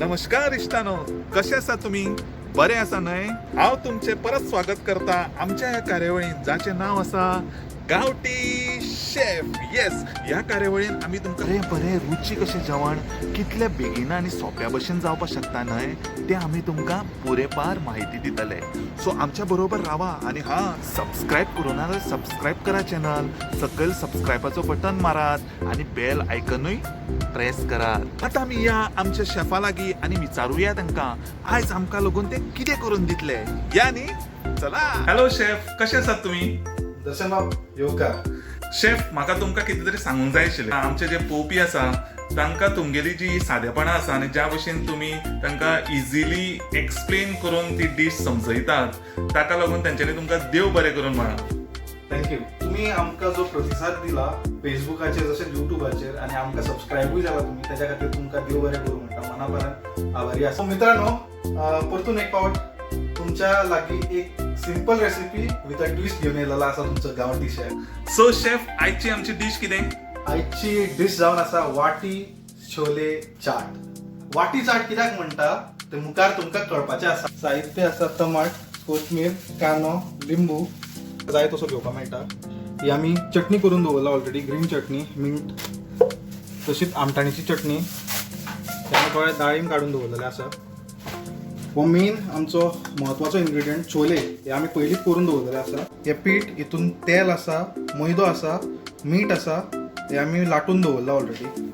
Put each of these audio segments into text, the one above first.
नमस्कार इश्टानो, कशे आसा तुमी? बरे आसा न्हय? हांव तुमचें परत स्वागत करता आमच्या ह्या कार्यावळीन जाचें नांव आसा गांवठी शेफ. येस, ह्या कार्यावळीन आमी तुमकां बरें बरें रुचीक अशें जेवण कितले बेगीन आनी सोंप्या भशेन जावपाक शकता न्हय, तें आमी तुमकां पुरेपार म्हायती दितले. सो आमच्या बरोबर रावा आनी हा, सबस्क्रायब करूं ना जाल्यार सबस्क्रायब करा चॅनल. सकयल सबस्क्रायबाचो बटन मारात आनी बेल आयकनूय प्रेस करात. आतां आमी या आमच्या शेफा लागीं आनी विचारूया तांकां आयज आमकां लागून ते कितें करून दितले. या न्ही, चला. हॅलो शेफ, कशे आसात तुमी? दर्शन बाब, येवकार. शेफ, म्हाका तुमकां कितें तरी सांगूंक जाय आशिल्लें. आमचे जे पळोवपी आसा तांकां तुमगेली जी सादेपणां आसा आनी ज्या भशेन तुमी तांकां इजिली एक्सप्लेन करून ती डीश समजयतात, ताका लागून तेंच्यांनी तुमकां देव बरें करून म्हळां. Thank you. तुमी आमकां जो प्रतिसाद दिला फेसबुकाचेर तशेंच युट्यूबाचेर आनी आमकां सबस्क्रायबूय जाला तुमी, त्याच्या खातीर तुमकां देव बरें करूं म्हणटा, मनापासून आभारी आसा. मित्रांनो, परतून एक फावट तुमच्या लागीं एक simple recipe with a twist घेवन येयलेलो आसा तुमचो गांवठी शेफ. सो शेफ, आयची आमची डीश कितें? आयची डिश जावन आसा वाटी छोले चाट. वाटी चाट कित्याक म्हणटा ते मुखार तुमकां कळपाचें आसा. साहित्य आसा टमाट, कोथमीर, कांदो, लिंबू जाय तसो घेवपाक मेळटा. ही आमी चटणी करून दवरला ऑलरेडी, ग्रीन चटणी, मिंट, तशीच आमटाणीची चटणी. हे आमी थोडे दाळीम काडून दवरलेले आसा. हो मेन आमचो म्हत्वाचो इन्ग्रिडियंट छोले, हे आमी पयलींच करून दवरलेले आसा. हे पीठ, हितून तेल आसा, मैदो आसा, मीठ आसा. हे आमी लाटून दवरला ऑलरेडी.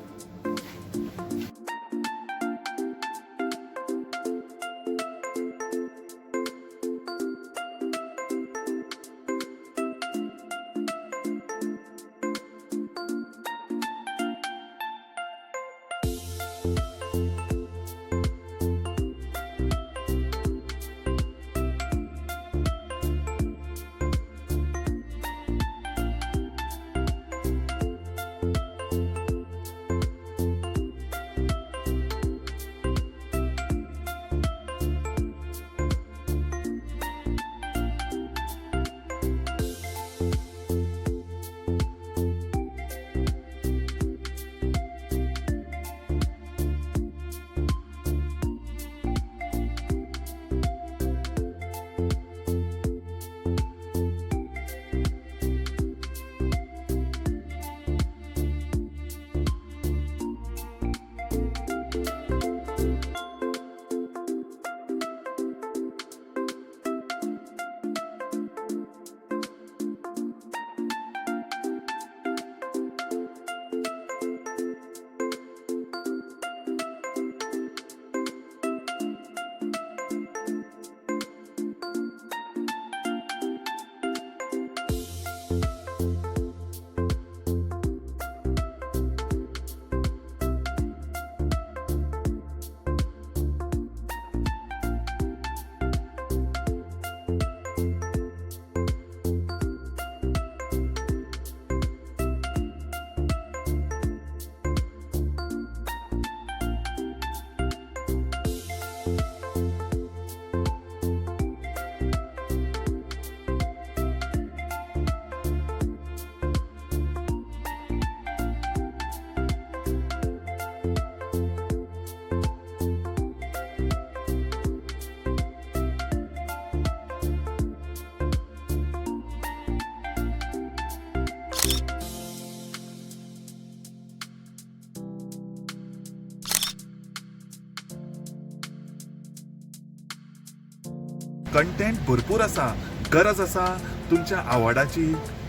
कंटेंट भरपूर आसा, गरज आसा तुमच्या आवडाची,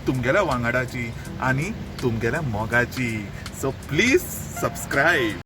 तुमगेल्या वांगडाची आनी तुमगेल्या मोगाची. So please subscribe.